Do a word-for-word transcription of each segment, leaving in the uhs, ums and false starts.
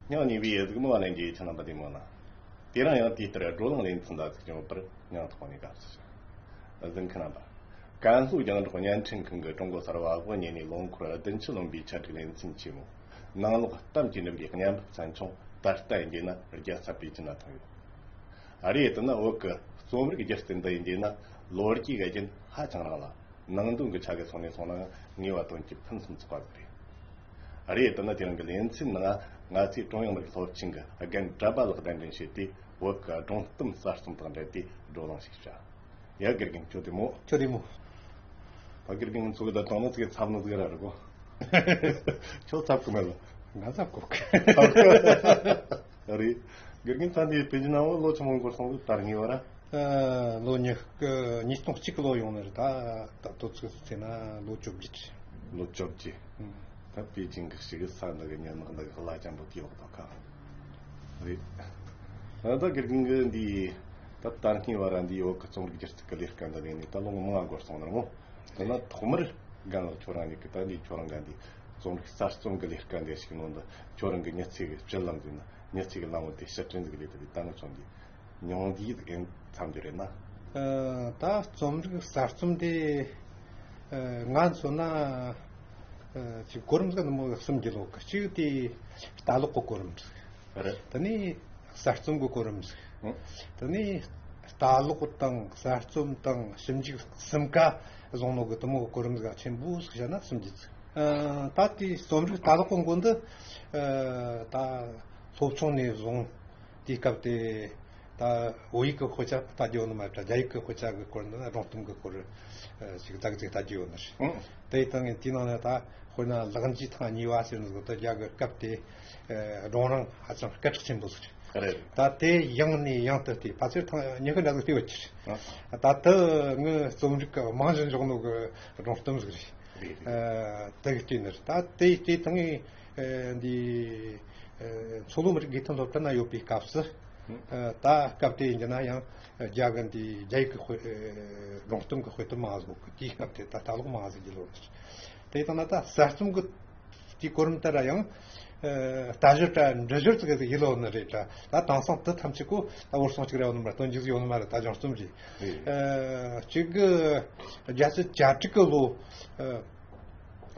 སྙིང་ཉེ་བའི་གཟིགས་མོ་བ་ལེན་རྒྱུའི་ཁྱེད་རྣམ་པ་བདེ་མོ་ལ། དེ་རིང་ཡང་དེ་ལྟར་བགྲོ་གླེང་ལེ་ཚན་དང་གཟིགས་སྐྱོང་བར་སྙིང་ཐག་པ་ནས་དགའ་བསུ་ཞུ། གཟིགས་མཁན་རྣམ་པ། ཀན་ལྷོ་རྒྱང་སྒྲོག་བརྙན་འཕྲིན་ཁང་གི་ཀྲུང་གོ་གསར་བ་དབུ་བརྙེས་ནས་ལོ་འཁོར་བདུན་ཅུ་ལོན་པའི་ཆེད་བསྒྲིགས་ལེ་ཚན་ཆེན་མོ། ནང་ལོགས་གཏམ་གྱི་མགྲིན་པའི་བརྙན་ཕབ་ཚན་ཆུང་ད་ལྟ་ཡིན་རྒྱུ་ན་བརྒྱ་ཚར་བའི་རྒྱུན་ལ་ཐོན་ཡོད། ཨ་རེ་དེ་ནི་བོད་ཀྱི་རྩོམ་རིག་སྒྱུ་རྩལ་འདི་ཡིན་རྒྱུ་ན་ལོ་རྒྱུས་ཀྱི་རྒྱུན་ཧ་ཅང་རིང་ལ། ནང་དོན་གྱི་ཆ་ག་སོང་ནས་སོང་ན་ངེས་པ་དོན་གྱི་ཕུན་སུམ་ཚོགས་པ་ཟིག་རེད། རེད་དེ་ནི་དེ་རིང་གི་ལེ་ཚན་ནང་ང་ཚོས་ཀྲུང་དབྱང་མི་རིགས་སློབ་ཆེན་གྱི་རྒན་གྲྭ་པ་ལགས་གདན་འདྲེན་བྱས་ཏེ་བོད་ཀྱི་སྒྲུང་གཏམ་གསར་རྩོམ་དང་འབྲེལ་ཏེ་བགྲོ་གླེང་ཞིག་བྱ། ཡ་དགེ་རྒན་ཁྱོད་བདེ་མོ། ཁྱོད་བདེ་མོ། ད་དགེ་རྒན་ཚོ་གི་ད་དང་ནི་ཚིག་ཚབ་ནི་ཟིག་ར་རེད་གོ། ཁྱོད་ཚབ་གི་མེད་ལ། ང་ཚབ་གོ་གི། རེད། དགེ་རྒན་ཚ་འདིའི་པེ་ཅིན་ནང་ལོ་ཆུང་མང་སྐོར་སོང་གི་དར་ངེས་བ་ར། ཨ། ལོ་ཉི་ཤུ་ཉིས་སྟོང་གཅིག་གི་ལོ་ཡོང་ནི་རེད། ད་ད་དུས་ཚོད་བལྟས་ན་ལོ་བཅོ་བརྒྱད་རེད། ལོ་བཅོ་བརྒྱད། ཨང་། ད་པེ་ཅིན་གི་ཞིག་ས་འདི་གི་ཉི་ནག་འདི་གི་གླ་ཅན་པོ་དེ་ལོག་ད་ཁ། རེད། ད་ད་དགེ་རྒན་གི་འདི་ད་དར་སྔོན་བ་ར་འདི་བོད་གི་རྩོམ་རིག་སྒྱུ་རྩལ་གི་ལས་ཀ་འདི་ལས་ནི་ད་ལོ་ངོ་མང་འགོར་སོང་ནི་རེད་མོ། དེ་ན་ཐོག་མར་རྒན་ལགས་ཁྱོད་རང་ཉིད་གི་ད་འདི་ཁྱོད་རང་ག་འདི་རྩོམ་རིག་གསར་རྩོམ་གི་ལས་ཀ་འདི་ཞིག་ནང་དུ་ཁྱོད་རང་གི་མྱི་ཚེ་གི་སྤྱི་ལམ་འདི་ན་མྱི་ཚེ་གི་ལམ་བུ་དེ་ཕྱིར་དྲན་ཟིག་ལས་དེ་ད་ནི་ཚོ་འདི། མྱོང་འདི་ཡིན་མཚམས་འདི་རེད་ན། ཨ། ད་རྩོམ་རིག་གསར་རྩོམ་དེ། ཨ། ང་མཚོན་ན། ཨ། ཅིག་གོ་རིམ་ཟིག་ནི་མོ་གསུམ་གྱི་ལོག་གི་གཅིག་དེ་ལྟ་ཀློག་གི་གོ་རིམ་ཟིག་རེད། དེ་ནས་གསར་རྩོམ་གི་གོ་རིམ་ཟིག་ཨང་། དེ་ནས་ལྟ་ཀློག་དང་གསར་རྩོམ་དང་ཞིབ་འཇུག་གསུམ་ཀ་བཟུང་ནོ་གི་དེ་མོ་གི་གོ་རིམ་ཟིག་ཆེན་པོ་ཟིག་བཤད་ན་གསུམ་གྱི་ཟིག་ཨ། ད་དེ་རྩོམ་རིག་ལྟ་ཀློག་གི་མགོན་འདི། ཨ། ད་སློབ་ཆུང་ནས་བཟུང་དེའི་སྐབས་དེ་ད་བོད་ཡིག་གི་དཔེ་ཆ་ལྟ་རྒྱུ་ཡོད་ནི་མ་རེད། རྒྱ་ཡིག་གི་དཔེ་ཆ་གི་སྐོར་འདི་ན་སྒྲུང་གཏམ་གི་སྐོར་ཞིག་ཙག་ཙིག་ལྟ་རྒྱུ་ཡོད་ནི་རེད། ཨང་། དེའི་སྟེང་ནས་དེའི་ནང་ནས་ད་དཔེར་ན་ལག་འཇུའི་ཐང་གཉིས་པ་ཟེར་ནི་ཟིག་ད་རྒྱ་གི་སྐབས་དེ། ཨ། སྒྲུང་རིང་ཧ་ཅང་སྐད་གྲགས་ཆེན་པོ་ཟིག་རེད། རེད། ད་དེ་ཡང་ནས་ཡང་དུ་བལྟས། ཕལ་ཆེར་ཐེངས་ཉི་ཤུ་འདྲ་ཟིག་བལྟས་ཡོད་ཀྱི་རེད། ཨ། ད་དེ་ངའི་རྩོམ་རིག་གི་རྨང་གཞི་འཇོག་ནོ་གི་སྒྲུང་གཏམ་ཟིག་རེད། རེད། ཨ། དེ་གི་བལྟས་ནི་རེད། ད་དེ་བལྟས་ཐེངས་ངས། ཨ། འདི། ཨ། མཚོ་ལྷོ་མི་རིགས་དགེ་ཐོན་སློབ་གྲྭ་ན་ཡོད་པའི་སྐབས་སུ། ཨ། ད་སྐབས་དེ་ཡིན་རྒྱུ་ན་ཡང་རྒྱ་གི་འདི་རྒྱ་ཡིག་གི་དཔེ། ཨ། སྒྲུང་གཏམ་གི་དཔེ་དེབ་མང་ཟིག་གི་དེའི་སྐབས་དེ་ད་ལྟ་ཀློག་མང་ཟིག་གི་ལོ་རེད། དེ་ལྟ་ན་ད་གསར་རྩོམ་གི་དེའི་གོ་རིམ་ལྟར་ཡང་། ཨ། ལྟ་ཞིབ་དྲ་འབྲི་ཞིབ་ཟིག་གི་ཡིད་ལོ་ནི་རེད། ད་ད་དེང་སང་དེ་ཐམས་ཅད་གོ་ད་བོར་སོང་ཅིག་ར་ཡོད་ནི་མ་རེད། དོན་རྒྱུ་ཟིག་ཡོད་ནི་མ་རེད། ད་སྦྱང་རྩོམ་རེད། རེད། ཨ། གཅིག་གི་བརྒྱད་ཅུ་གྱ་དྲུག་གི་ལོ།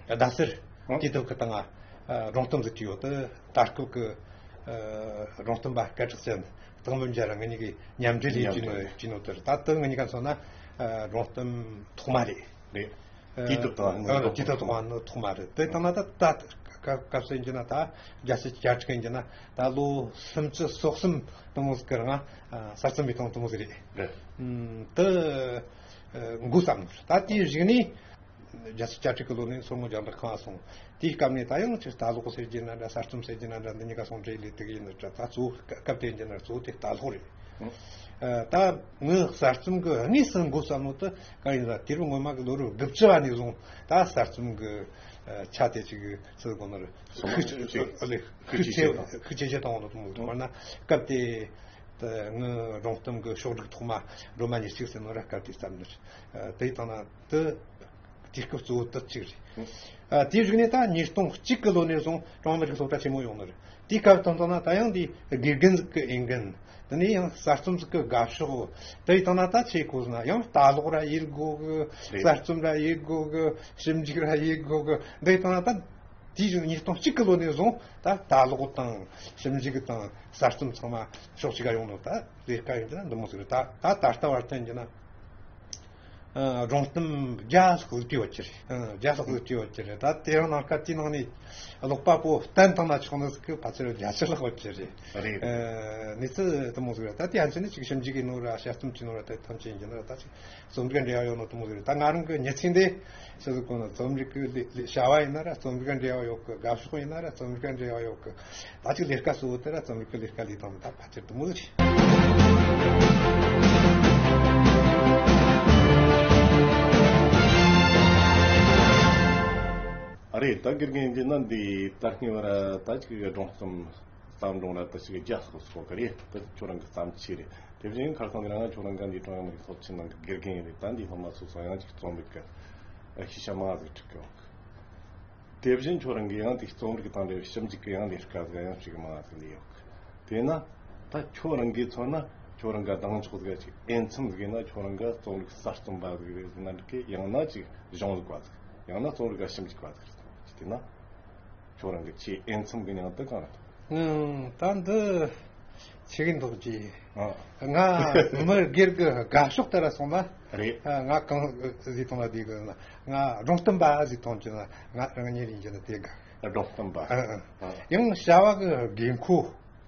ཨ། ཟླ་ཟེར། ཨང་། དེའི་ཐོག་གི་སྟེང་ང་། ཨ། སྒྲུང་གཏམ་ཟིག་བྲིས་ཡོད། དེ་ད་སྐབས་ཀྱི། ཨ། སྒྲུང་གཏམ་པ་སྐད་གྲགས་ཅན་སྟག་མོ་འཇའ་ར་ང་གཉིས་ཀྱིས་མཉམ་འབྲེལ་ལས་བྲིས་ནོ། མཉམ་འབྲེལ་བྲིས་ནོ་དེ་རེད། ད་དེ་ང་གཉིས་ཀ་མཚོན་ན། ཨ། སྒྲུང་གཏམ་ཐོག་མ་རེད། རེད། ཨ། དེའི་ཐོག་ཏུ། ཨ། དེའི་ཐོག་ཏུ་ཐོག་མ་ནི་ཐོག་མ་རེད། དེ་ལྟ་ན་ད་ད་སྐབས་སུ་ཡིན་རྒྱུ་ན་ད་བརྒྱད་ཅུ་གྱ་དྲུག་ཡིན་རྒྱུ་ན་ད་ལོ་སུམ་ཅུ་སོ་གསུམ་དེ་མོ་ཟིག་གི་རིང་ང་། ཨ། གསར་རྩོམ་བྱས་བཏང་དེ་མོ་ཟིག་རེད། རེད། ཨམ། དེ། ཨ། འགོ་བརྩམས་ནོ་རེད། ད་དེའི་གཞུག་ནས། བརྒྱད་ཅུ་གྱ་དྲུག་གི་ལོ་ནས་མཚོ་སྔོན་རྒྱང་བསྒྲགས་ཁང་ང་སོང་། དེའི་སྐབས་ནས་ད་ཡང་ཅིག་ལྟ་ཀློག་ཟེར་རྒྱུ་ན་འདྲ། གསར་རྩོམ་ཟེར་རྒྱུ་ན་འདྲ། འདི་གཉིས་ཀ་ཟུང་འབྲེལ་ལས་དེ་གི་ཡིན་ནི་འདྲ། ད་གཙོ་བོ་སྐབས་དེ་ཡིན་རྒྱུ་ན་གཙོ་བོ་དེ་ལྟ་ཀློག་རེད། ཨ། ད་ངའི་གསར་རྩོམ་གི་དངོས་སུ་འགོ་བརྩམས་ནོ་དེ་གང་ཡིན་ཟེར་ན། དུས་རབས་སྔོན་མ་གི་ལོ་རབས་དགུ་བཅུ་བ་ནས་བཟུང་ད་གསར་རྩོམ་གི། ཨ། ཆ་དེ་ཅིག་ཚུལ་གོ་ནོར་ཤུགས་ཆེ། ཤུགས་ཆེ། ཤུགས་ཆེ་བཏང་ནོ་དེ་མོ་ཟིག་རེད། ད་ངའི་སྒྲུང་གཏམ་གི་ཕྱོགས་སྒྲིག་ཐོག་མ་སྒྲོལ་མ་ཉེར་གཅིག་ཟེར་ནོ་ར་སྐབས་དེ་བརྩམས་ནི་རེད། ཨ། དེ་ཡིན་ད་ན་དེ། དུས་སྐབས་གཙོ་བོ་དེ་གཅིག་རེད། ཨ། དེའི་གཞུག་ནས་ད་ཉིས་སྟོང་གཅིག་གི་ལོ་ནས་བཟུང་ཀྲུང་ཧྭ་མི་རིགས་སློབ་གྲྭ་ཆེན་མོ་ཡོང་ནི་རེད། དེའི་སྐབས་དང་བསྡུར་ན་ད་ཡང་འདི་དགེ་རྒན་ཟིག་གི་འོས་འགན། དེ་ནས་ཡང་གསར་རྩོམ་ཟིག་གི་དགའ་ཕྱོགས། དེ་ཡིན་ད་ན་ད་ཆི་གོ་ཟེར་ན་ཡང་ལྟ་ཀློག་ར་ཡེད་དགོ་གི། རེད། གསར་རྩོམ་ར་ཡེད་དགོ་གི། ཞིབ་འཇུག་ར་ཡེད་དགོ་གི། དེ་ཡིན་ད་ན་ད་དེའི་གཞུག་ཉིས་སྟོང་གཅིག་གི་ལོ་ནས་བཟུང་ད་ལྟ་ཀློག་དང་ཞིབ་འཇུག་དང་གསར་རྩོམ་ཚང་མ་ཕྱོགས་གཅིག་ག་ཡོང་ནོ་ད་ལས་ཀ་ཡིན་རྒྱུ་ན་འདི་མོ་ཟིག་རེད། ད་ད་ད་ལྟ་བར་བསྟན་རྒྱུ་ན། ཨ། སྒྲུང་གཏམ་བརྒྱ་ལྷག་ཟིག་བྲིས་ཡོད་ཀྱི་རེད། ཨ། བརྒྱ་ལྷག་ཟིག་བྲིས་ཡོད་ཀྱི་རེད། ད་དེ་རིང་ནངས་ཀ་དེའི་ནང་ནས་ཀློག་པ་པོ་བསྟན་བཏང་ན་ཆོག་ནི་ཟིག་གི་ཕལ་ཆེར་བརྒྱད་ཅུ་ལྷག་ཡོད་ཀྱི་རེད། རེད། ཨ། གནས་ཚུལ་དེ་མོ་ཟིག་རེད། ད་དེ་ཡན་ཆད་ནི་ཅིག་ཞིབ་འཇུག་ཡེད་ནོ་ར་དཔྱད་རྩོམ་བྲིས་ནོ་ར་དེ་ཐམས་ཅད་ཡིན་རྒྱུ་ན་ར་ད་ཅིག་རྩོམ་རིག་ག་འབྲེལ་བ་ཡོད་ནོ་དེ་མོ་ཟིག་རེད། ད་ང་རང་གི་མྱི་ཚེ་འདི་ཆི་ཟིག་གོ་ན་རྩོམ་རིག་གི་ལས་བྱ་བ་ཡིན་ན་ར་རྩོམ་རིག་ག་འབྲེལ་བ་ཡོད་གི། དགའ་ཕྱོགས་ཡིན་ན་ར་རྩོམ་རིག་ག་འབྲེལ་བ་ཡོད་གི། ད་ཅིག་ལས་ཀ་གཙོ་བོ་དེ་ར་རྩོམ་རིག་གི་ལས་ཀ་ལས་དང་ད་ཕལ་ཆེར་དེ་མོ་ཟིག་རེད། ཨ་རེད། ད་དགེ་རྒན་འདི་ན་འདི་ད་སྔོན་བར་ད་ཅིག་སྒྲུང་གཏམ་བརྩམས་སྒྲུང་ར་ད་ཅིག་བརྒྱ་ལྷག་ཙམ་ཡོད་གི་རེད། ད་ཁྱོད་རང་གི་བརྩམས་ཆོས་རེད། དེ་བཞིན་ཁ་སང་འདི་རང་ཁྱོད་རང་ག་འདི་ཀྲུང་དབྱང་མི་རིགས་སློབ་ཆེན་ནང་གི་དགེ་རྒན་ཡིན་རེད། ད་འདི་སློབ་མ་སོ་སོ་ཡང་ཅིག་རྩོམ་རིག་གི་ཤེས་བྱ་མང་ཟིག་ཁྲིད་གི་ཡོང་གི། དེ་བཞིན་ཁྱོད་རང་གིས་ཡང་དེ་རྩོམ་རིག་དང་འབྲེལ་བའི་ཞིབ་འཇུག་གི་ཡང་ལས་ཀ་ཟིག་ཡང་ཞིག་མང་ཟིག་ལས་ཡོད་གི། དེས་ན་ད་ཁྱོད་རང་གིས་མཚོན་ན་ཁྱོད་རང་ག་གདེང་འཇོག་ཟིག་ཅིག་འོས་འཚམ་ཟིག་ཡིན་ན། ཁྱོད་རང་ག་རྩོམ་རིག་གསར་རྩོམ་པ་ཟིག་རེད་ཟེར་ན་འགྲིག་གི། ཡང་ན་ཅིག་གཞུང་ལུགས་པ་ཟིག་ཡང་ན་རྩོམ་རིག་ག་ཞིབ་འཇུག་པ་ཟིག་རེད། དེས་ན་ཁྱོད་རང་གི་ཆེས་འོས་འཚམ་གི་མྱིང་དེ་གང་རེད། ཨང་། ད་འདི་ཆི་གི་འདུག་ཅི། ཨ། ང་མི་སྒེར་གི་དགའ་ཕྱོགས་ལྟར་སོང་ན། རེད། ཨ། ང་གང་ཟིག་མཐོང་ལ་དེ་གི་ན། ང་སྒྲུང་གཏམ་པ་ཟིག་མཐོང་གི་ན། ང་རང་ཉིད་ཡིན་གྱི་ན་དེ་ག་སྒྲུང་གཏམ་པ། ཨ། ཨ། ཨ། ཡང་བྱ་བ་གི་དགོས་མཁོ།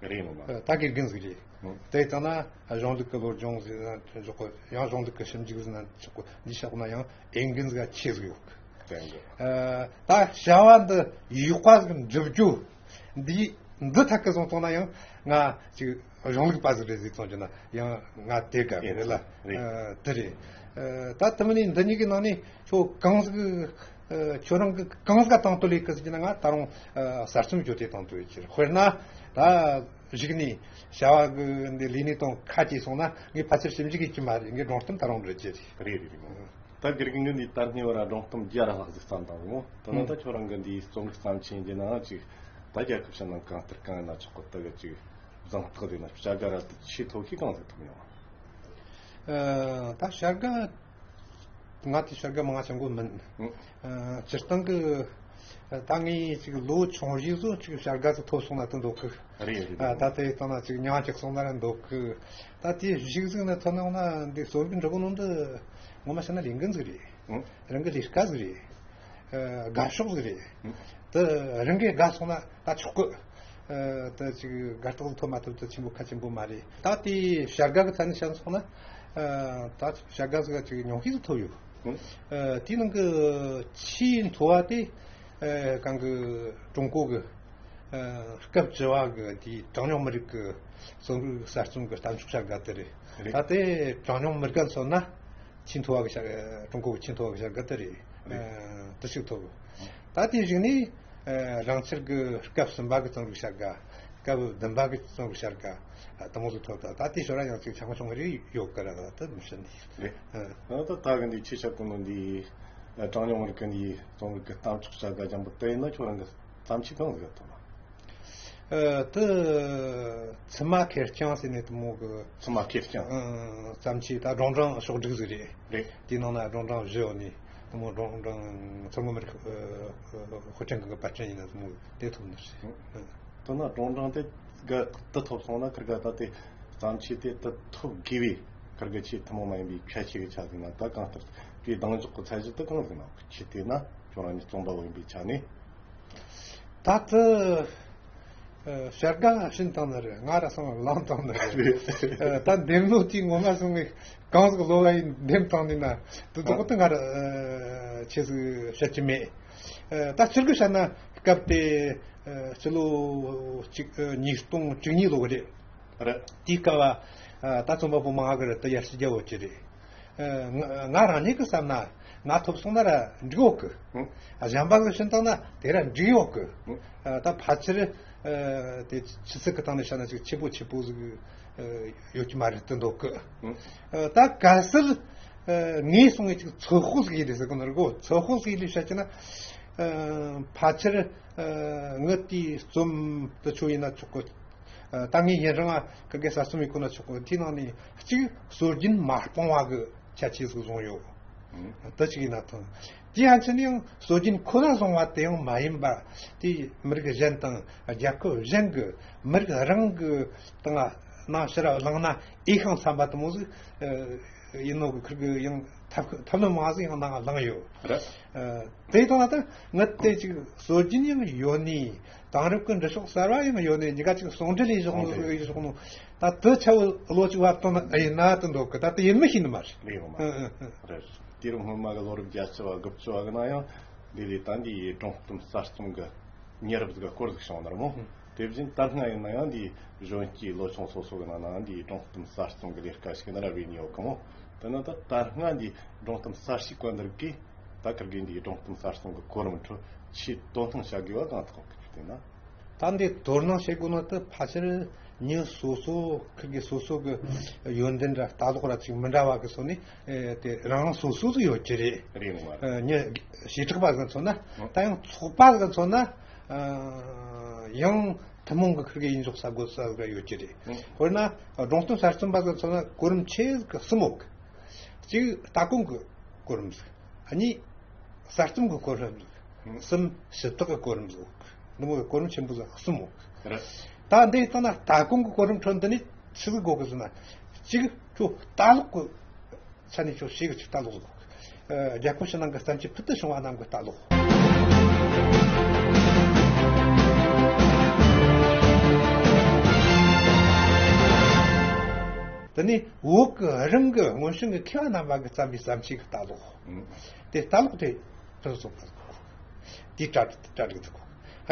རེད་མོ་མ། ཨ། ད་དགེ་རྒན་ཟིག་རེད། ཨང་། དེ་ལྟ་ན་གཞུང་ལུགས་ཀྱི་སློབ་སྦྱོང་ཟིག་ན་འཇོག་གི། ཡང་གཞུང་ལུགས་ཀྱི་ཞིབ་འཇུག་ཟིག་ན་འཇོག་གི། འདི་ཤོག་ན་ཡང་འོས་འགན་ཟིག་ཆེ་ཟིག་ཡོད་གི། དེ་འདྲ། ཨ། ད་བྱ་བ་འདི་ཡག་པ་ཟིག་འགྲུབ་རྒྱུ་འདི། འདི་ཐད་ཀི་བཟུང་བཏང་ན་ཡང་ང་ཅིག་གཞུང་ལུགས་པ་ཟིག་རེད་ཟེར་བཏང་རྒྱུ་ན་ཡང་ང་དེ་ག་རེད་ལ། རེད། ཨ། དེ་རེད། ཨ། ད་དེ་མིན་ནི་འདི་གཉིས་ཀྱི་ནང་ནས་ཁྱོད་གང་ཟིག་ཨ། ཁྱོད་རང་གི་གང་ཟིག་ག་དང་དུ་ལས་ཀི་ཟེར་གྱི་ན། ང་ད་རུང་ཨ། གསར་རྩོམ་བརྗོད་དེ་དང་དུ་ཡོད་ཀྱི་རེད། དཔེར་ན་ད་གཞུག་ནས་བྱ་བ་གི་འདི་ལས་གནས་དང་ཁ་གྱེས་སོང་ན་ངས་ཕལ་ཆེར་ཞིབ་འཇུག་གི་ཀྱི་མ་རེད། ངས་སྒྲུང་གཏམ་ད་རུང་འབྲི་རྒྱུ་རེད། རེད་རེད་རེད་མོ། ད་དགེ་རྒན་གྱིས་འདི་ད་སྔོན་བར་སྒྲུང་གཏམ་བརྒྱ་ར་ལྷག་ཟིག་བརྩམས་བཏང་མོ། ད་ནི་ད་ཁྱོད་རང་གི་འདིའི་རྩོམ་རིག་བརྩམས་ཆོས་འདི་ནང་ཅིག་ད་རྒྱལ་ཁབ་ཕྱི་ནང་གང་ལྟར་གང་ཡིན་ན་ཆོག་གི། ད་གི་ཅིག་གཟེངས་རྟགས་དེ་ན་བྱ་དགའ་ར་དེ་ཆེས་མཐོ་ཤོས་གང་ཟིག་ཐོབ་མྱོང་། ཨ། ད་བྱ་དགའ། ང་དེ་བྱ་དགའ་མང་ང་ཅང་གོ་མིན། ཨང་། ཨ། སྤྱིར་བཏང་གི་ད་ངས་ཅིག་ལོ་ཆུང་བཞིན་བཟོ་ཅིག་བྱ་དགའ་ཟིག་ཐོབ་སོང་ན་དེ་འདོད་གི། རེད་རེད། ཨ། རེད། ད་དེ་བཏང་ན་ཅིག་མྱིང་ཅིག་སོང་ན་ར་འདོད་གི། ད་དེ་གཞུག་ཟིག་ནས་ཐོན་ཡོང་ན་འདི་སོ་གི་འགྲོ་གི་ནོ་འདི་ངོ་མ་བཤད་ན་ལས་འགན་ཟིག་རེད། ཨང་། རང་གི་ལས་ཀ་ཟིག་རེད། ཨ། དགའ་ཕྱོགས་ཟིག་རེད། ཨང་། དེ་རང་གི་དགའ་སོང་ན་ད་ཆོག་གི། ཨ། དེ་ཅིག་དགའ་རྟགས་ཐོབ་མ་ཐོབ་དེ་ཆེན་པོ་ཁ་ཆེན་པོ་མ་རེད། ད་དེ་བྱ་དགའ་གི་ཐད་ནས་བཤད་སོང་ན། ཨ། ད་བྱ་དགའ་ཟིག་ཅིག་ཉུང་ཤས་ཟིག་ཐོབ་ཡོད། ཨང་། ཨ། དེའི་ནང་གི་ཆེས་མཐོ་བ་དེ། ཨ། གང་གི་ཀྲུང་གོ་གི་ཨ། སྐབས་བཅུ་བ་གི་དེའི་གྲངས་ཉུང་མི་རིགས་ཀྱི་རྩོམ་རིག་གསར་རྩོམ་གྱི་གཏམ་ཕྱོགས་བྱ་དགའ་དེ་རེད། རེད། ད་དེ་གྲངས་ཉུང་མི་རིགས་མཚོན་ན་ཆེས་མཐོ་བ་གི་བྱ། ཀྲུང་གོ་གི་ཆེས་མཐོ་བ་གི་བྱ་དགའ་དེ་རེད། རེད། ཨ། དེ་ཞིག་ཐོབ། ད་དེའི་གཞུག་ནས་ཨ། རང་ཆེར་གི་སྐབས་གསུམ་པ་གི་རྩོམ་རིག་བྱ་དགའ། སྐབས་བདུན་པ་གི་རྩོམ་རིག་བྱ་དགའ་དེ་མོ་ཟིག་ཐོབ། ད་ད་དེ་ཞོར་ཡང་ཅིག་ཆུང་ཆུང་རེ་ཡོད་གི་ར། ད་དེ་མི་ཤེས་ནི་རེད། ཨ། ད་ད་གི་འདི་ཆེ་ཆ་ཀུན་ལོ་འདི་གྲངས་ཉུང་མི་རིགས་ཀྱི་འདི་རྩོམ་རིག་གི་གཏམ་ཕྱོགས་བྱ་དགའ་འཇམ་པོ་དེ་ཡིན་ན་ཁྱོད་རང་གི་བརྩམས་ཆོས་གང་ཟིག་ཐོབ་ན། ཨ། དེ་ཚུལ་མ་ཁེར་རྐྱང་ཟེར་ནས་དེ་མོ་གི། ཚུལ་མ་ཁེར་རྐྱང་། ཨ། བརྩམས་ཆོས་ད་སྒྲུང་གྲངས་ཕྱོགས་བསྒྲིགས་ཟིག་རེད། རེད། དེའི་ནང་ན་སྒྲུང་གྲངས་བཞི་ཡོད་ནི་དེ་མོ་སྒྲུང་གྲངས་ཚུལ་མ་མི་རིགས། ཨ། དཔེ་སྐྲུན་ཁང་གི་པར་སྐྲུན་ཡིན་ན་དེ་མོ་དེ་ཐོབ་ནི་རེད། ཨ། དེ་ན་སྒྲུང་གྲངས་དེ་ག་དེ་ཐོབ་སོང་ན་ཁིར་ག་ད་དེ་བརྩམས་ཆོས་དེ་དེ་ཐོབ་དགོས་པའི་ཁིར་ག་ཆེས་ཐུན་མོང་མ་ཡིན་པའི་ཁྱད་ཆོས་གི་ཆ་ཟིག་ན། ད་གང་ལྟར་དེའི་གདེང་འཇོག་གི་ཚད་གཞི་དེ་གང་ཟིག་ན་ཁྱེད་དེ་ན་ཁྱོད་རང་ཉིད་རྩོམ་པ་པོ་ཡིན་པའི་ཆ་ནས། ད་དེ་ཨ། བྱ་དགའ་བྱིན་བཏང་ནི་རེད། ང་ར་སང་བླངས་བཏང་ནི་རེད། ཨ། ད་འདེམས་ལོ་དེའི་ངོ་མ་སོང་ངས་གང་ཟིག་ལོ་བ་ཡིན་འདེམས་བཏང་ནི་ན་དེ་ཐོག་ཏུ་ང་ར་ཨ། ཆེ་ཟིག་བཤད་ཀྱི་མེད། ཨ། ད་སྤྱིར་གི་བཤད་ན་སྐབས་དེ་ཨ། སྤྱི་ལོ་གཅིག་ཨ། ཉིས་སྟོང་བཅུ་གཉིས་ལོ་གི་རེད། རེད། དེའི་སྐབས་ཨ། ད་རྩོམ་པ་པོ་མང་གི་རེད། ད་ཡར་ཞུ་རྒྱ་བོད་ཀྱི་རེད། ཨ། ང་ང་རང་ཉིད་ཀྱིས་བསམ་ན་ང་ཐོབ་སོང་ན་ར་འགྲིག་ཡོད་གི། ཨ། གཞན་པ་གིས་བྱིན་བཏང་ན་དེ་ར་འགྲིག་ཡོད་གི། ཨ། ད་ཕལ་ཆེར་ཨ། དེ་ཆུ་ཚད་ཀྱི་སྟེང་ནས་བཤད་ན་ཅིག་ཆེ་པོ་ཆེ་པོ་ཟིག་ཨ། ཡོད་ཀྱི་མ་རེད་དུ་འདོད་གི། ཨ། ད་གལ་སྲིད་ཨ། ངས་སོང་ངས་ཅིག་ཚོད་དཔག་ཟིག་ཡིན་རེད་ཟེར་གི་ནོ་རེད་གོ། ཚོད་དཔག་ཟིག་ཡིན་རེད་བཤད་ཀྱི་ན། ཨ། ཕལ་ཆེར་ཨ། ངའི་དེའི་རྩོམ་དེ་ཆོ་ཡིན་ན་ཆོག་གི། ཨ། ད་ངས་ཡུན་རིང་ང་ག་གེ་གསར་རྩོམ་ཡིན་ཁོ་ན་ཆོག་གི། དེའི་ནང་ནས་གཅིག་སྲོལ་རྒྱུན་མ་སྤངས་པ་གི་ཁྱད་ཆོས་ཟིག་བཟུང་ཡོད། ཨང་། དེ་གཅིག་ཡིན་ན་ཐང་། དེ་ཡང་ཕྱིན་ཡང་སྲོལ་རྒྱུན་ཁོ་ན་བཟུང་བ་དེ་ཡང་མ་ཡིན་པ། དེ་མི་རིགས་གཞན་དང་རྒྱལ་ཁབ་གཞན་གི་མི་རིགས་རང་གི་སྟེང་ནང་ཕྱིར་བླངས་ན་འོས་ཤིང་འཚམ་པ་དེ་མོ་ཟིག་ཨ། ཡིན་ནོ་གི་ཁིར་གི་ཡང་ཐབས་ཐབས་ལམ་མང་ཟིག་ཡང་ནང་བླངས་ཡོད། རེད། ཨ། དེ་དང་ད་ངས་དེ་ཅིག་སྲོལ་རྒྱུན་ཡང་ཡོད་ནི། དེང་རབས་ཀྱི་འབྲི་ཕྱོགས་གསར་བ་ཡང་ཡོད་ནི། གཉིས་ཀ་ཅིག་ཟུང་འབྲེལ་ལས་བཞག་ནོ་ཟིག་ཡིན་ཞོག་ནོ། ད་དེ་ཆ་བོ་ལོ་གཅིག་བར་དུ་ན་ཡིན་ན་དེ་འདོད་གི། ད་དེ་ཡིན་མི་ཤེས་ནི་མ་རེད། ལས་ཡོད་མ་རེད། ཨ། ཨ། ཨ། རེད། དུས་རབས་སྔོན་མ་གི་ལོ་རབས་བརྒྱད་ཅུ་བ་དགུ་བཅུ་བ་གི་ནང་ཡང་འདི་ལས་ད་འདིའི་སྒྲུང་གཏམ་གསར་རྩོམ་གི་མྱི་རབས་ཟིག་གི་སྐོར་ཟིག་བྱུང་ནི་རེད་མོ། ཨ། དེ་བཞིན་ད་སྔ་ཡིན་ན་ཡང་འདིའི་གཞོན་སྐྱེས་ལོ་ཆུང་སོ་སོ་གི་ནང་ན་འདིའི་སྒྲུང་གཏམ་གསར་རྩོམ་གི་ལས་ཀ་ཞིག་ནི་ར་བྱས་ནི་ཡོད་གི་མོ། དེ་ན་ད་ད་སྔ་འདིའི་སྒྲུང་གཏམ་གསར་ཞིག་བཀོད་འདིར་གི་ད་ཁིར་གི་འདིའི་སྒྲུང་གཏམ་གསར་རྩོམ་གི་གོ་རིམ་ཁྲོད་ཆེས་དོ་སྣང་བྱ་དགོས་པ་གང་དག་གི་ཆུ་དེ་ན། ད་འདི་དོ་སྣང་བྱེད་དགོས་ནོ་དེ་ཕལ་ཆེར་མྱི་སོ་སོ་ཁུར་གི་སོ་སོ་གི་ཡོན་ཏན་ར་ལྟ་ལོག་ར་ཅིག་མི་འདྲ་བ་གི་སོ་ནས་ཨེ་དེ་རང་རང་སོ་སོ་དུ་ཡོད་ཀྱི་རེད། རེད་ཡོང་བ་རེད། ཨེ་མྱི་བྱེ་བྲག་པ་ཟིག་མཚོན་ན། ཨང་། ད་ཡང་ཚོགས་པ་ཟིག་མཚོན་ན། ཨ་ཡང་ཐུན་མོང་གི་ཁུར་གི་ཡིན་འཇོག་ས་དགོས་ས་ཟིག་ཡོད་ཀྱི་རེད། ཨང་། དཔེར་ན་སྒྲུང་གཏམ་གསར་རྩོམ་པ་ཟིག་མཚོན་ན་གོ་རིམ་ཆེ་ཟིག་གི་གསུམ་ཡོད་གི། གཅིག་ལྟ་གོན་གི་གོ་རིམ་ཟིག་གཉིས། གསར་རྩོམ་གྱི་གོ་རིམ། གསུམ། ཞུ་དག་གི་གོ་རིམ་ཟིག་འདི་མོ་གི་གོ་རིམ་ཆེན་པོ་ཟིག་གསུམ་ཡོད། རེད། ད་འདི་ལྟ་ན་ལྟ་གོན་གྱི་གོ་རིམ་ཁྲོད་འདི་ནས་ཆི་ཟིག་དགོས་གི་ཟེར་ན། གཅིག་ཁྱོད་ལྟ་ལོག་གི་ཆ་ནས་ཁྱོད་ཞེ་གི་ཅིག་ལྟ་ལོག་ཟིག་དགོས་གི། ཨ། རྒྱལ་ཁབ་ཕྱི་ནང་གི་བསྟན་བཅོས་ཕུལ་དུ་བྱུང་བ་རྣམས་ཀྱི་ལྟ་ལོག་དེ་ནས་བོད་ཀྱི་རང་གི་སྔོན་བྱོན་གྱི་མཁས་པ་རྣམ་པ་གིས་བརྩམས་པའི་བརྩམས་ཆོས་ཀྱི་ལྟ་ལོག་ཨང་། དེ་ལྟ་ལོག་དེ་ཕུན་སུམ་ཚོགས་པ་ཟིག་དགོས། དེའི་གྲ་སྒྲིག་གྲ་སྒྲིག་དགོས།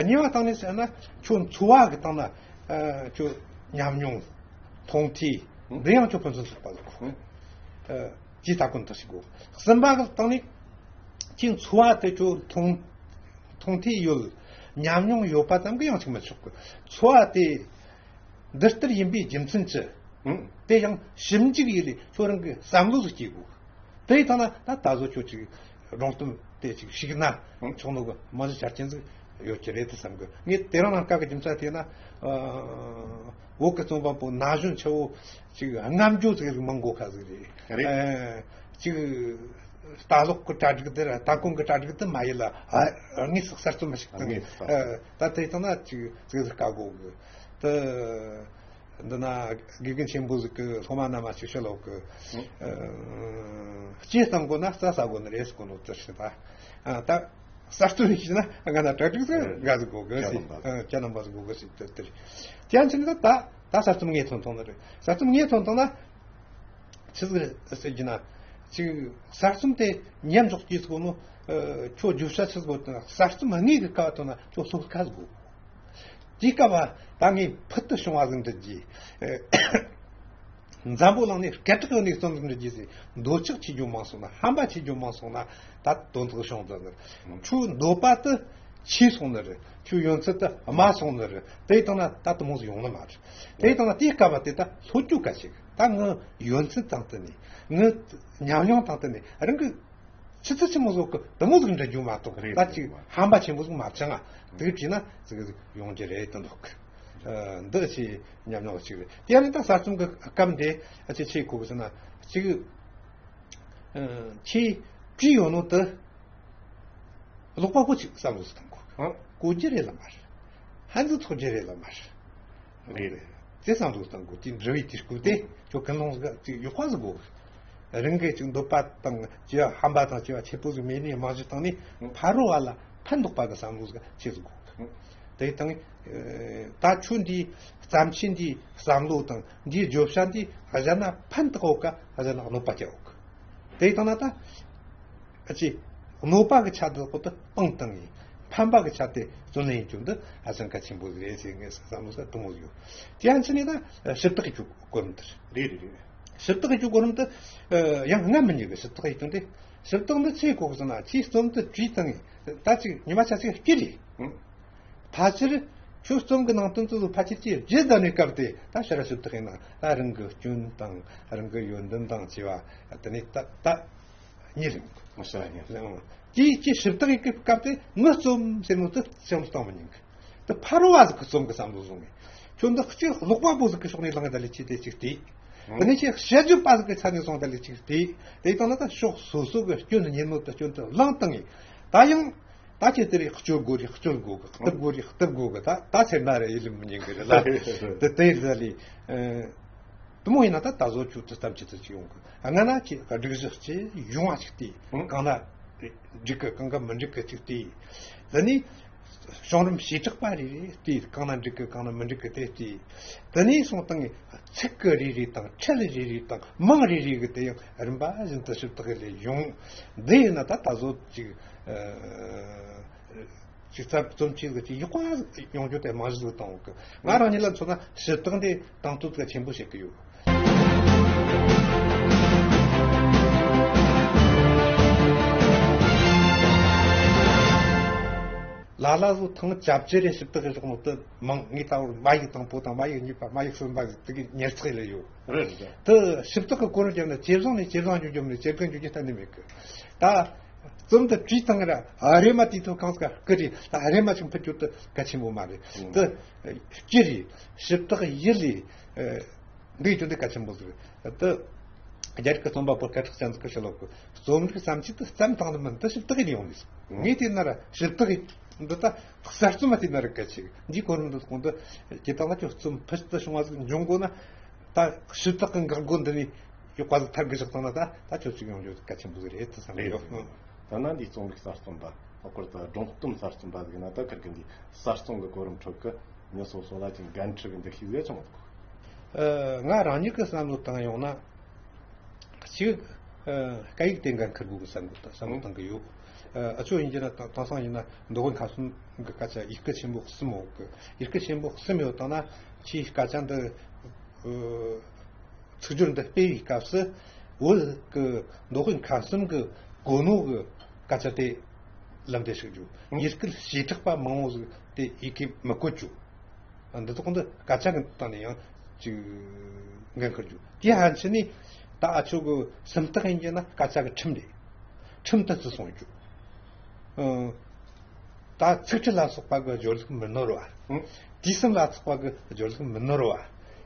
གཉིས་པ་སྟེང་ནས་ཟེར་ན་ཁྱོད་འཚོ་བ་གི་སྟེང་ན་ཨ་ཁྱོད་ཉམས་མྱོང་མཐོང་ཐོས་འདི་ཡང་ཁྱོད་ཕུན་སུམ་ཚོགས་པ་ཟིག་དགོས། ཨ་ཇི་ལྟ་ཀུན་ཏུ་ཞིག་དགོས། གསུམ་པ་གི་སྟེང་ནས་ཁྱོད་འཚོ་བ་དེ་ཁྱོད་མཐོང་མཐོང་ཐོས་ཡོད། ཉམས་མྱོང་ཡོད་པ་ཙམ་གི་ཡང་ཅིག་མི་ཆོག་གི། འཚོ་བ་དེ་འདི་ལྟར་ཡིན་པའི་རྒྱུ་མཚན་ཅི། ཨང་། དེ་ཡང་ཞིབ་འཇུག་ཡིན་ལས་ཁྱོད་རང་གི་བསམ་བློ་ཟིག་སྐྱེ་དགོས། དེ་ཡི་ཐོག་ན་ད་ད་གཟོད་ཁྱོད་ཅིག་སྒྲུང་གཏམ་དེ་ཅིག་ཞིག་ན་ཨང་། ཆོག་ནོ་གི་རྨང་གཞི་ཆ་རྐྱེན་ཟིག་ཡོད་ཀྱི་རེད་དུ་བསམ་གི། ངས་དེ་རིང་ནངས་ཀ་གི་རྒྱུ་མཚན་དེ་ན། ཨ་བོད་ཀྱི་རྩོམ་པ་པོ་ན་གཞོན་ཆེ་བོ་ཅིག་རྔམ་སྐྱོ་ཟིག་རིགས་མང་གོ་ཁ་ཟིག་རེད། རེད། ཨ་ཅིག་ལྟ་ལོག་གི་གྲ་སྒྲིག་དེ་ར་ལྟ་གོན་གི་གྲ་སྒྲིག་དེ་མ་ཡིན་ལ། ཨ་དངོས་སུ་གསར་རྩོམ་ཞིག་དང་། དངོས་སུ་གསར་རྩོམ། ཨ་ད་དེ་ཡི་ཐོག་ན་ཅིག་ཟིག་ཟིག་དཀའ་གོ་གི། དེ། འདི་ན་དགེ་རྒན་ཆེན་པོ་ཟིག་གིས་སློབ་མ་རྣམ་པ་ཅིག་བཤད་ལོག་གི། ཨ་སྐྱེས་བཏང་དགོས་ན་རྩྭ་ཟ་དགོས་ནི་རེད་ཟེར་གོ་ནོ་དེ་ཞིག་ད། ཨ་ད་གསར་གཏོད་ཡིན་ན་ང་ན་གྲ་སྒྲིག་ཟིག་འགའ་ཟིག་དགོས་གི་ཟེར། ཨ་ཅ་རྣམ་པ་ཟིག་དགོས་གི་ཟེར་དེ་དེ་རེད། དེ་ཡང་ཕྱིན་ད་ད་ད་གསར་རྩོམ་ངས་ཐོན་ཐོན་ནི་རེད། གསར་རྩོམ་ངས་ཐོན་ཐོན་ན་ཆི་ཟིག་ཟེར་གྱི་ན། ཅིག་གསར་རྩོམ་དེ་ཉམས་འཇོག་གྱིས་ཟེར་གོ་ནོ། ཨ་ཁྱོད་བརྗོད་བྱ་ཆི་ཟིག་དགོས་དང་གསར་རྩོམ་དངོས་ཀྱི་སྐབས་ཐོན་ན་ཁྱོད་སློབ་ཁ་ཟིག་དགོས། དེའི་སྐབས་ད་ངས་ཕུལ་དུ་བྱུང་བ་ཟིག་འབྲི་རྒྱུ། འཛམ་བུ་གླིང་ནས་སྐད་གྲགས་ཡོད་ནི་རྩོམ་ཟིག་འབྲི་རྒྱུ་ཟེར། འདོད་ཆགས་ཆེ་རྒྱུ་མང་སོང་ན། ཧམ་པ་ཆེ་རྒྱུ་མང་སོང་ན་ད་དོན་དག་བྱུང་ཟིག་ཟེར། ཁྱོད་འདོད་པ་དེ་ཆེ་སོང་ནི་རེད། ཁྱོད་ཡོན་ཚད་དེ་དམའ་སོང་ནི་རེད། དེ་ཡི་སྟེང་ན་ད་དེ་མོ་ཟིག་ཡོང་ནི་མ་རེད། དེ་ཡི་སྟེང་ན་དེའི་སྐབས་དེ་ད་ལྷོད་རྒྱུ་གལ་ཆེ་གི། ད་ངའི་ཡོན་ཚད་དང་བསྟུན་ནས། ངའི་ཉམས་མྱོང་དང་བསྟུན་ནས། རང་གི་ཆུ་ཚད་ཆི་མོ་ཟིག་གི་དེ་མོ་ཟིག་འབྲི་རྒྱུ་མ་གཏོགས། རེད། ད་ཅིག་ཧམ་པ་ཆེན་པོ་ཟིག་མ་བྱུང་ང་། དེ་བྱས་ན་ཟིག་ཟིག་ཡོང་རྒྱུ་རེད་དུ་འདུག་ཨ་འདི་ཆེས་ཉམས་མྱོང་ཅིག་རེད། དེ་ཡང་ནི་ད་གསར་རྩོམ་གི་སྐབས་འདི་ཨ་ཅེ་ཆེས་གོ་གི་ཟེར་ན། ཅིག་ཨ་ཆེས་བྲིས་ཡོད་ནོ་དེ་ཀློག་པ་པོ་ཅིག་བསམ་བློ་ཟིག་གཏོང་དགོས། ཨ་གོ་རྒྱུ་རེད་ལ་མ་རེད། ཕན་ཚུན་ཐོགས་རྒྱུ་རེད་ལ་མ་རེད། རེད་རེད། དེ་བསམ་བློ་གཏོང་དགོས། དེ་འབྲི་བའི་དུས་སྐབས་དེ་ཁྱོད་ཀུན་སློང་ཟིག་ཅིག་ཡག་པ་ཟིག་དགོས། རང་གི་ཅིག་འདོད་པ་དང་བཅས་པ། ཧམ་པ་དང་བཅས་པ་ཆེ་པོ་ཟིག་མེད་ནས། རྨང་གཞི་བཏིང་ནས་ཕ་རོལ་བ་ལ་ཕན་འདོགས་པ་གི་བསམ་བློ་ཟིག་ཆེ་ཟིག་དགོས། དེ་དང་ད་ཁྱོད་འདིའི་བརྩམས་ཆོས་འདིའི་བསམ་བློ་དང་འདིའི་བརྗོད་བྱ་འདི་གཞན་ན་ཕན་བཏགས་འོག་ག་གཞན་ན་གནོད་པ་བསྐྱལ་འོག་དེ་ཡི་སྟེང་ན་ད། ཨ་ཅེ། གནོད་པ་གི་ཆ་དེ་ཁོ་ད་སྤང་བཏང་ངེ། ཕན་པ་གི་ཆ་དེ་བརྩོན་ལེན་ཡིན་རྒྱུ་འདི་ཧ་ཅང་གལ་ཆེན་པོ་ཟིག་རེད་ཟེར། ངས་བསམ་བློ་ཟིག་དུ་མོ་ཡོད། དེ་ཡང་ཕྱིན་ནས་ད་ཞུ་དག་གི་གོ་རིམ་དེ་རེད། རེད་རེད་རེད། ཞུ་དག་གི་གོ་རིམ་དེ་ཡང་སྔ་མི་ཉིད་གི་ཞུ་དག་ཡིན་རྒྱུ་འདི། ཞུ་དག་འདི་ཆི་གོ་གི་ཟེར་ན། ཁྱོས་རྩོམ་དེ་བྲིས་བཏང་ངེ། ད་ཅིག་ཉི་མ་ཆ་ཅིག་སྐྱིད་རེད། ཕལ་ཆེར་ཁྱོད་རྩོམ་གི་ནང་དོན་དེ་ཚོ་ཕལ་ཆེར་ཅིག་བརྗེད་ད་ནས་སྐབས་དེ་ད་ཕྱིར་ར་ཞུ་དག་ཡིན་ན། ད་རང་གི་སྐྱོན་དང་རང་གི་ཡོན་ཏན་དང་བཅས་པ་དེ་ནས་ད་ད་རྙེད་རིང་། ཨ་ཤ་རྙེད། དེའི་ཅི་ཞིབ་བརྟག་ཡི་སྐབས་དེ་ངའི་རྩོམ་ཟེར་ནོ་དེ་བྱང་དུ་གཏོང་མི་ཉན་གི། དེ་ཕ་རོལ་བ་ཟིག་གི་རྩོམ་གི་བསམ་བློ་བཟུང་ངེ། ཁྱོད་འདི་གཅིག་ཀློག་པ་པོ་ཟིག་གི་ཕྱོགས་ནས་ལངས་ད་ལས་ཅི་དེ་ཅིག་བལྟས། དེ་ནས་ཅི་དཔྱད་བརྗོད་པ་ཟིག་གི་ཆ་ནས་སོང་ད་ལས་ཅིག་བལྟས། དེ་ལྟ་ན་ད་ཕྱོགས་སོ་སོ་གི་སྐྱོན་ཉེ་མོ་དེ་སྐྱོན་དེ་བླངས་བཏང་ངེ། ད་ཡང་ད་ཁྱེད་དེ་རེ་སྐྱོར་དགོས་རེ་སྐྱོར་དགོས་གི། གཏུབ་དགོས་རེ་གཏུབ་དགོས་གི། ད་ད་ཚེར་མ་རེ་ཡིད་ལ་མི་ཉན་གི་རེད་ལ། དེ་དེ་རེད་ལ་ལས། དེ་མོ་ཡིན་ན་ད་ད་གཟོད་ཁྱོད་དེ་ཐམས་ཅད་དུ་ཅིག་ཡོང་གི། ང་ན་ཁྱེད་སྒྲིག་གཞི་ཅིག་ཡོང་བ་ཅིག་བལྟས། གང་ན་འགྲིག་གི། གང་ག་མི་འགྲིག་གི་ཅིག་བལྟས། དེ་ནས་བྱུང་རིམ་བྱེ་བྲག་པ་རེ་རེ་བལྟས། གང་ན་འགྲིག་གི། གང་ན་མི་འགྲིག་གི་དེ་བལྟས། དེ་ནས་སོང་དང་ཚིག་གི་རེ་རེ་དང་ཁྲལ་རེ་རེ་དང་མིང་རེ་རེ་གི་དེ་ཡང་རིམ་པ་བཞིན་དུ་ཞིབ་བརྟག་གི་ལས་ཡོང་། འདི་ཡིན་ན་ད་ད་གཟོད་ཅིག་ཨ་ཅིག་རྩ་རྩོམ་ཆེ་ཟིག་ཅིག་ཡག་པ་ཡོང་རྒྱུ་དེ་རྨང་གཞི་ཟིག་བཏང་ཡོད་གི། ང་རང་ཉིད་ལ་མཚོན་ན་ཞུ་དག་འདི་དང་དུ་ཚིག་ཆེན་པོ་བྱེད་གི་ཡོད། ལ་ལ་བཟོ་ཐང་ཅབ་ཅེ་རེ་ཞིབ་བཏགས་ཀྱི་ཕྱོགས་ནོ་དུ་མང་ངེས་ལྟ་བུར་མ་ཡིག་དང་པོ་དང་མ་ཡིག་གཉིས་པ་མ་ཡིག་གསུམ་པ་དེ་གི་ཉེར་ཚགས་ལ་ཡོད། རེད་རེད། དུ་ཞིབ་བཏགས་ཀྱི་གོ་རིམ་བརྒྱབ་ན་ཇེ་བཟང་ནས་ཇེ་བཟང་འགྱོ་རྒྱུ་མིན་ཇེ་དགོས་འགྱོ་རྒྱུ་གཏན་ནས་མེད་གི། ད་རྩོམ་དུ་བྲིས་བཏང་ར་ཨ་རེ་མ་དེ་ཐོག་གང་ཟག་སྐུ་རེད། ད་ཨ་རེ་མ་ཅིག་ཕུད་རྒྱུ་དུ་གལ་ཆེན་པོ་མ་རེད། དུ་སྤྱི་རེད། ཞིབ་བཏགས་ཡིད་ལས། འདི་ཡིན་དུས་འདི་གལ་ཆེན་པོ་ཟིག་རེད། དུ་རྒྱ་རིགས་ཀྱི་རྩོམ་པ་པོ་སྐད་གྲགས་ཅན་ཟིག་གི་ཞུ་ལོག་གི་རྩོམ་རིག་བརྩམས་ཆོས་དུ་བརྩམས་བཏང་ནི་མིན། དུ་ཞིབ་བཏགས་ཡིན་ཡོང་ནི་ཟིག་ངས་དེ་ན་ར་ཞིབ་བཏགས་འདི་ད་གསར་རྩོམ་པ་དེ་ན་ར་གལ་ཆེ་གི། འདིའི་གོ་རིམ་འདི་གོང་དུ་ཇི་ལྟ་བ་ཁྱོད་རྩོམ་ཕུད་དུ་བྱུང་བ་ཟིག་འབྱུང་དགོས་ན། ད་ཞིབ་བཏགས་ཀྱི་འགག་སྒོ་འདི་ནས་ཡོད་པ་ཟིག་ཐར་གི་བཞག་བཏང་ན། ད་ད་ཁྱོད་ཅིག་ཡོང་རྒྱུ་གལ་ཆེན་པོ་ཟིག་རེད་དུ་བསམ་གི་ཡོད། ད་ན་འདི་རྩོམ་རིག་གསར་རྩོམ་པ་ལྷག་པར་དུ་སྒྲུང་གཏམ་གསར་རྩོམ་པ་ཟིག་ན། ད་ཁིར་གི་འདི་གསར་རྩོམ་གི་གོ་རིམ་ཁྲོད་ཀྱི་མྱི་སོ་སོ་ལ་ཅིག་འགན་འཁྲི་གི་འདུ་ཤེས་ཟིག་ཆུང་འདུག་ཨ། ང་རང་ཉིད་ཀྱི་བསམ་བློ་བཏང་ཡོང་ན། གཅིག་ཨ། སྐད་ཡིག་དེ་འགན་འཁུར་དགོས་ཀྱི་བསམ་གི་བསམ་བློ་བཏང་གི་ཡོད། ཨ། ཨ་ཆོ་ཡིན་གྱི་ན་དེང་དེང་སང་ཡིན་ན་མདོ་དབུས་ཁམས་གསུམ་གི་སྐད་ཆ་ཡིག་སྐད་ཆེན་པོ་གསུམ་ཡོད་གི། ཡིག་སྐད་ཆེན་པོ་གསུམ་ཡོད་དང་ན་ཁྱིའི་སྐད་ཆ་འདི། ཨ། ཚིག་སྦྱོར་འདི་སྤེལ་བའི་སྐབས་སུ་བོད་ཀྱི་མདོ་དབུས་ཁམས་གསུམ་གྱི་གོ་ནོ་གི་སྐད་ཆ་དེ་ལམ་སྟོན་ཞིག་རྒྱུ། ཡིག་སྐད་བྱེ་བྲག་པ་མང་བོ་ཟིག་དེ་ཡི་གེ་མི་བཀོད་རྒྱུ། འདི་ཚོ་འདི་སྐད་ཆ་གི་སྟེང་ནས་ཡང་ཅིག་འགན་འཁུར་རྒྱུ། དེ་ཧན་ཆི་ནི་ད་ཨ་ཆོ་གི་སུམ་རྟགས་ཡིན་གྱི་ན་སྐད་ཆ་གི་ཁྲིམས་རེད། ཁྲིམས་ལྟར་དུ་སོང་རྒྱུ། ཨ། ད་ཚིག་ཁྲི་ལ་སོགས་པ་གི་སྦྱོར་ལུགས་མི་ནོར་བ། ཨང་། དུས་གསུམ་ལ་སོགས་པ་གི་སྦྱོར་ལུགས་མི་ནོར་བ།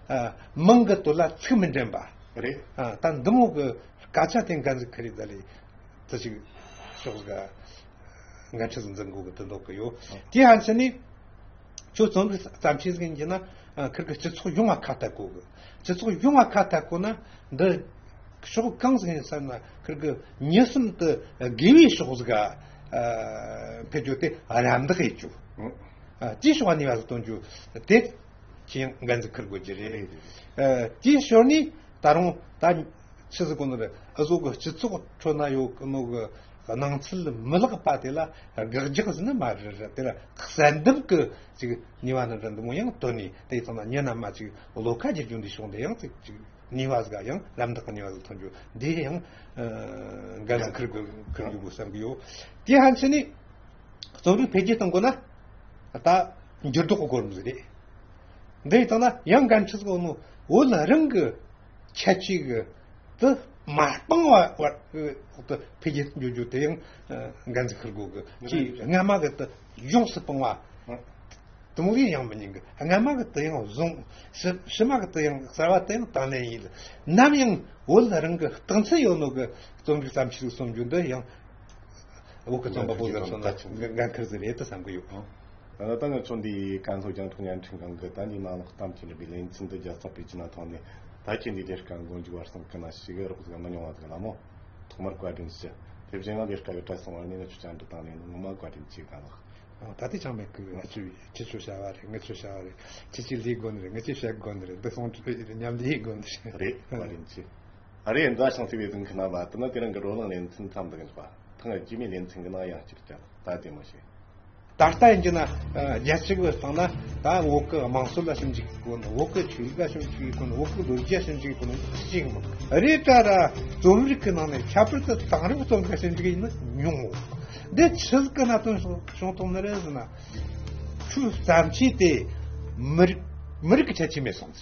ཨ། མིང་གི་དོན་ལ་ཚིག་མི་འདྲེན་པ། རེད། ཨ། ད་འདི་མོ་གི་སྐད་ཆ་དེ་འགན་ཟིག་ཁུར་རེ་ད་ལས་དུ་ཞིག་ཕྱོགས་ག་འགན་འཁྲི་ཟིག་འཛིན་དགོས་གི་དུ་འདོད་གི་ཡོད། ཨང་། དེ་ཧན་ཆི་ནི་ཁྱོད་རྩོམ་རིག་བརྩམས་ཆོས་ཟིག་ཡིན་གྱི་ན། ཨ། ཁིར་གི་སྤྱི་ཚོགས་ཡོངས་ལ་ཁ་གཏད་དགོས་གི། སྤྱི་ཚོགས་ཡོངས་ལ་ཁ་གཏད་དགོས་ན་འདི་ཕྱོགས་གང་ཟིག་ཡིན་བསམ་ན། ཁིར་གི་མྱི་གསུམ་དུ་དགེ་བའི་ཕྱོགས་ཟིག་ག་ཨ། ཕེབས་རྒྱུ་དེ་རམ་འདེགས་ཡེད་རྒྱུ། ཨ། དེའི་ཕྱོགས་ནས་བ་ཟིག་གཏོང་རྒྱུ་དེ་ཅི་ཡང་འགན་ཟིག་ཁུར་དགོས་རྒྱུ་རེད། རེད་རེད། ཨ། དེའི་ཞོར་ནས་ད་རུང་ད་ཆི་ཟིག་གོ་ནི་རེད། ཨ་ཟོ་གི་སྤྱི་ཚོགས་ཁྲོད་ན་ཡོད་གི་ནོ་གི་སྣང་ཚུལ་མི་ལེགས་པ་དེ་ལ་དགག་རྒྱག་ཟིན་ནི་མ་རེད། རེད། དེ་ལ་གསལ་འདེབས་གི་ཅིག་ནུས་པ་ནི་འདྲ་འདི་མོ་ཡང་བཏོན་ནས། དེ་ཡིན་ཙང་ན་མྱི་རྣམས་མ་ཅིག་བློ་ཁ་འགྱུར་རྒྱུ་འདི་ཕྱོགས་འདི་ཡང་ཅིག་ཅིག་ནུས་པ་ཟིག་ཡང་རམ་འདེགས་ཀྱི་ནུས་པ་ཟིག་ཐོན་རྒྱུ་འདི་ཡང་འགན་ཟིག་ཁུར་དགོས་ཁུར་དགོས་བསམ་གི་ཡོད། དེ་ཧན་ཆི་ནི་རྩོམ་རིག་འཕེལ་རྒྱས་གཏོང་དགོས་ན་ད་འགྱུར་ལྡོག་གི་གོ་རིམ་ཟིག་རེད། འདི་ཡིན་ཙང་ན་ཡང་འགན་འཁྲི་ཟིག་ཡོད་ནོ། བོད་རང་གི་ཁྱད་ཆོས་གི་དུ་མ་སྤང་བ་བར་གི་འོག་ཏུ་འཕེལ་རྒྱས་འགྱུར་རྒྱུ་དེ་ཡང་འགན་འཁུར་དགོས་གི། ཅིག་སྔ་མ་གི་དུ་ཡོངས་སུ་སྤང་བ་དུ་མོ་ཡིན་ཡང་མི་ཉན་གི། སྔ་མ་གི་དུ་ཡང་བཟུང་། ཕྱི་ཕྱི་མ་གི་དུ་ཡང་གསར་བ་དུ་ཡང་དང་ལེན་ཡིན། ནམ་ཡང་བོད་རང་གི་རྟགས་མཚན་ཡོད་ནོ་གི་རྩོམ་རིག་བརྩམས་ཆོས་གསུང་རྒྱུ་འདི་ཡང་བོད་གི་རྩོམ་པ་པོ་ཟེར་སོང་ན་འགན་འཁུར་ཟིག་རེད་དུ་བསམ་གི་ཡོད། ད་ལྟ་ང་ཚོ་འདི་ཀན་ལྷོ་རྒྱང་འཕྲོག་བརྙན་འཕྲིན་ཁང་གི་ད་འདི་ནང་ལོགས་གཏམ་གྱི་རིག་པའི་ལེ་ཚན་འདི་རྒྱལ་ཚོགས་པའི་སྤྱི་ནང་ཐོག་ནས་ད་ཁྱེད་འདི་ལས་ཀ་འགོ་འཛུགས་པར་སོང་གི་ན་ཞིག་རོགས་ཟིག་མི་ཉུང་བ་ཟིག་ལ་མོ། ཐོག་མར་བཀའ་དྲིན་ཆེ། དེ་བཞིན་ང་ལས་ཀ་གི་བྲེལ་ཟིང་བར་ནས་ང་ཚོ་ཅང་འདི་དང་ལས་ནི་ངོ་མ་བཀའ་དྲིན་ཆེ་ག་ལགས། ད་ལྟ་ཅང་མེད་གི། ང་ཚོས་ཁྱེད་ཚོ་བྱ་བ་རེད། ང་ཚོས་བྱ་བ་རེད། ཁྱེད་ཚོས་ལས་དགོས་ནི་རེད། ང་ཚོས་བྱ་དགོས་ནི་རེད། འདི་སོང་མཉམ་ལས་དགོས་ནི་རེད། རེད། བཀའ་དྲིན་ཆེ། ཨ་རེ་འདྲ་ཞིང་སྲིད་པའི་གཟིམ་ཁུ་ན་བ་དེ་ནི་དེ་རིང་གི་བགྲོ་གླེང་ལེ་ཚན་མཚམས་འདི་གི་འཇོག་པ། ཐེངས་རྗེས་མའི་ལེ་ཚན་གི་ནང་ཡང་བསྐྱར་བསྐྱར་ད་དེ་མ་ཤེས། ད་ལྟ་ཡིན་གྱི་ན་རྒྱལ་སྤྱི་གི་སྟེང་ན་ད་བོད་གི་དམངས་སྲོལ་ལ་ཞིབ་འཇུག་གི་གོ་ནོ། བོད་གི་ཆོས་ལུགས་ལ་ཞིབ་འཇུག་གི་གོ་ནོ། བོད་གི་ལོ་རྒྱུས་ལ་ཞིབ་འཇུག་གི་གོ་ནོ་ཅིག་མ་རེད། ད་ར་རྩོམ་རིག་གི་ནང་ནས་ཁྱད་པར་དུ་དེང་རབས་རྩོམ་རིག་ཞིབ་འཇུག་ཡིན་ན་ཉུང་ངོ་། འདི་ཆི་ཟིག་གི་གནད་དོན་བྱུང་བྱུང་བཏང་ནི་རེད་ཟེར་ན། ཁྱོད་བརྩམས་ཆོས་དེ་མི་རིགས་མི་རིགས་ཀྱི་ཁྱད་ཆོས་མེད་སོང་།